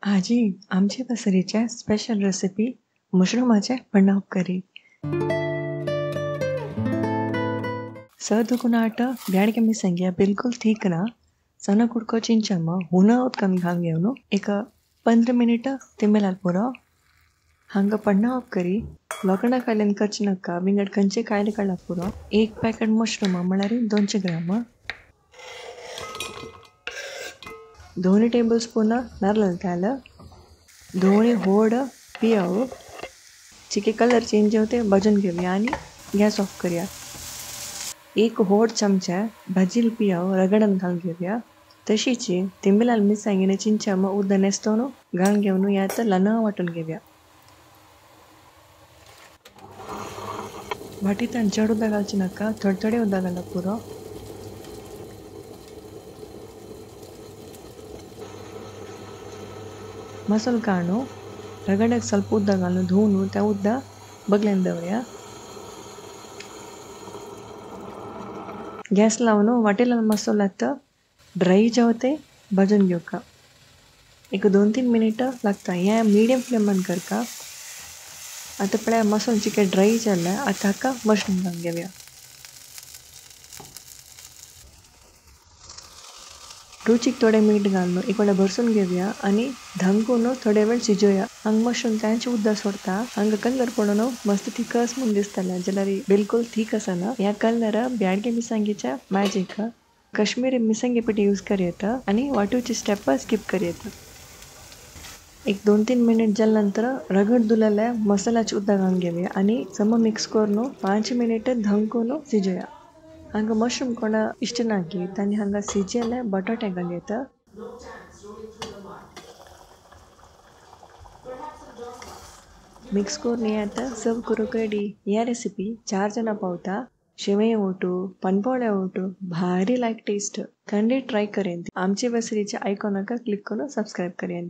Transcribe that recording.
आजी आमचे पसरीचे special recipe मशरूमाचे पन्नाव करी। 6 दुगुना आटा ब्याडगे मिरसांग्या बिलकुल ठीक ना। सಣ್ಣ कुडको चिंचಮ್ಮ हुना उदकान घालून घेवन एक 15 मिनिट तिंबेलाल पुरो। हांगा पन्नाव करी लोखंडा कायल्यान करचे नाका, विंगड खंयचे कायले काडला पुरो। एक पॅकेट मशरूम म्हळ्यार 200 ग्राम, 2 टेबल स्पून नारळ तेल, 2 होड पियाव, चिके कलर चेंज होते भजन घेऊया आणि गॅस ऑफ करूया। 1 होड चमचा भाजील पियाव रगडन घालून घेऊया। तशीच तिंबेलाल मिरसांगेने चिंचम उद्द नेस्तोनु घालून घेऊन यात लना वाटून घेऊया। वाटीतान चड उदक घालचे नाका, थोडे थोडे उदक घालप पुरो। मसालो काडून रगड्याक ಸ್ವಲ್ಪ उदक घालून धुवन त्या उदक बगलेन दवरया। गॅस लावन वाटेला मसालो आतां ड्राय जावते भाजून घेवका। एक 2-3 मिनिट लागता। हें मिडियम फ्लेमान करका। आतां पळय मसालो चिके ड्राय जाला, आतां हाका मशरूम घालून घेवया। रुचीक थोडे मीठ घालून एक वेळा भरसून घेवया आनी धांकून थोडे वेळ शिजोवया। हांगा मशरूम तांचे उदक सोडता। हांगा कलर पळोवन मस्त थिकस म्हूण दिसताले, जाल्यार बिलकुल थीक आसना। ह्या कलर ब्याडगे मिरसांगेच्या मॅजीक काश्मीरी मिरसांगे पिठी यूज करयता आनी वाटूची स्टेप स्कीप करयता। एक 2-3 मिनिट जाल्या नंतर रगड धुलेले मसाल्याचे उदक घालून घेवया आनी सम मिक्स करून 5 मिनिट धांकून शिजोवया। हांगा मशरूम कोणा इश्ट ना की तांणी हांगा शिजयले बटाटे घालयता। मिक्स करून हे आतां सर्व करूंक रेडी। ह्या रेसिपी 4 जाणां पावता। शेवये ओटू, पनपोळे ओटू, भारी लायक टेस्ट। खंडीत ट्राय करेन। आमचे वेसरीच्या आयकॉनाक क्लिक करून सबस्क्रायब करेन।